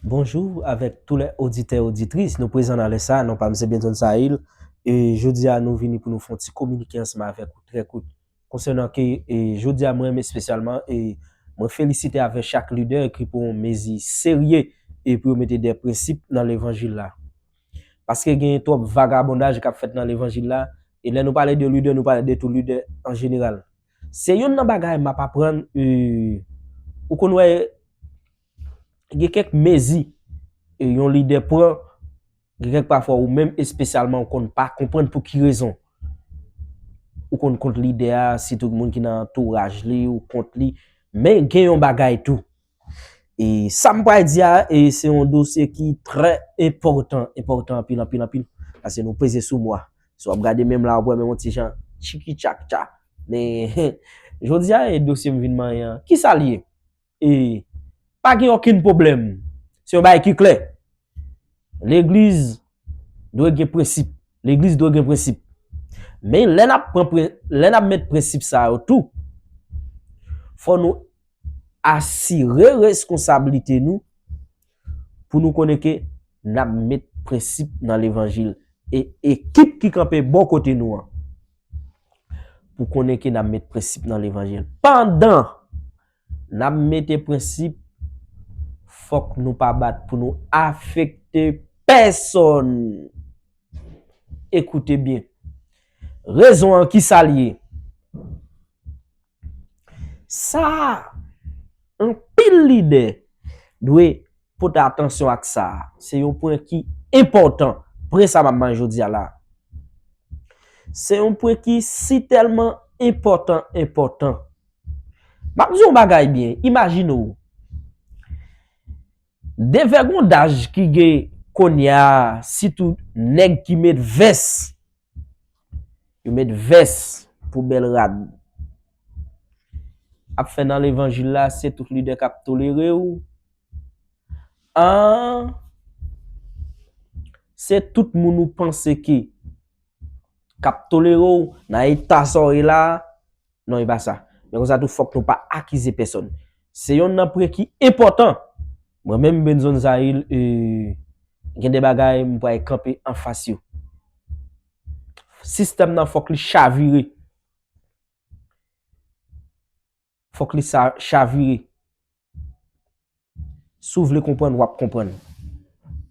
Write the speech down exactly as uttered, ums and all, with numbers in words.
Bonjou avèk tou lè oditè, oditris. Nou prezan nan lè sa, non pa m se Benson Saïl. E jodi a nou vini pou nou fè yon ti kominike ansanm avèk ou trè kout. Konsènan ke e, jodi a mwen menm espesyalman, e mwen felisite avèk chak lidè ki pran yon mezi serye e pou yo mete de prensip nan levanjil la. Paske gen twòp vagabondaj k ap fèt nan levanjil la. E lè nou pale de lidè, nou pale de tout lidè an jeneral. Se youn nan bagay m ap aprann, e, ou konn wè gen kèk mezi e, yon lidè pran, gen kèk pafwa ou menm espesyalman ou konn pa konprann pou ki rezon. Ou konn kont lidè a, sitou moun ki nan antouraj li, ou kont li. Men gen yon bagay tou. E sa m pral di a, e se yon dosye ki trè enpòtan, enpòtan anpil, anpil, anpil. Paske nou peze sou mwa. Si w ap gade menm la, w ap wè menm yon ti jan tchiki tchak tcha. Men, jodi a, e dosye m vin manyen an, kisa l ye? E pa gen okenn pwoblèm. Se yon bagay ki klè. Legliz dwe gen prensip. Legliz dwe gen prensip. Men lè n ap pran pre- lè n ap met prensip sa yo tou, fò nou asire reskonsablite nou pou nou konnen ke n ap met prensip nan levanjil. E ekip ki kanpe bò kote nou an, pou konnen ke n ap met prensip nan levanjil. Pandan n ap mete prensip, fòk nou pa bat pou nou afekte pèsonn. Ekoute byen. Rezon an, kisa l ye? Sa, anpil lidè dwe pote atansyon ak sa. Se yon pwen ki enpòtan. Pwen sa m ap bay jodi a la. Se yon pwen ki si tèlman enpòtan, enpòtan. M ap di yon bagay byen. Imajine w. Devègondaj ki gen kounye a, sitou nèg ki met vès. Yo met vès pou bèl rad. Ap fè nan levanjil la, se tout lidè k ap tolere w. An, se tout moun ou panse ki k ap tolere w nan eta sa w ye la. Non, e pa sa. Men konsa tou, fòk nou pa akize pèsonn. Se yonn nan pwen ki enpòtan. Mwen menm, Benson Zahil, e, gen de bagay m pral kanpe anfas yo. Sistèm nan fòk li chavire. Fòk li sa chavire. Si w vle konprann, w ap konprann.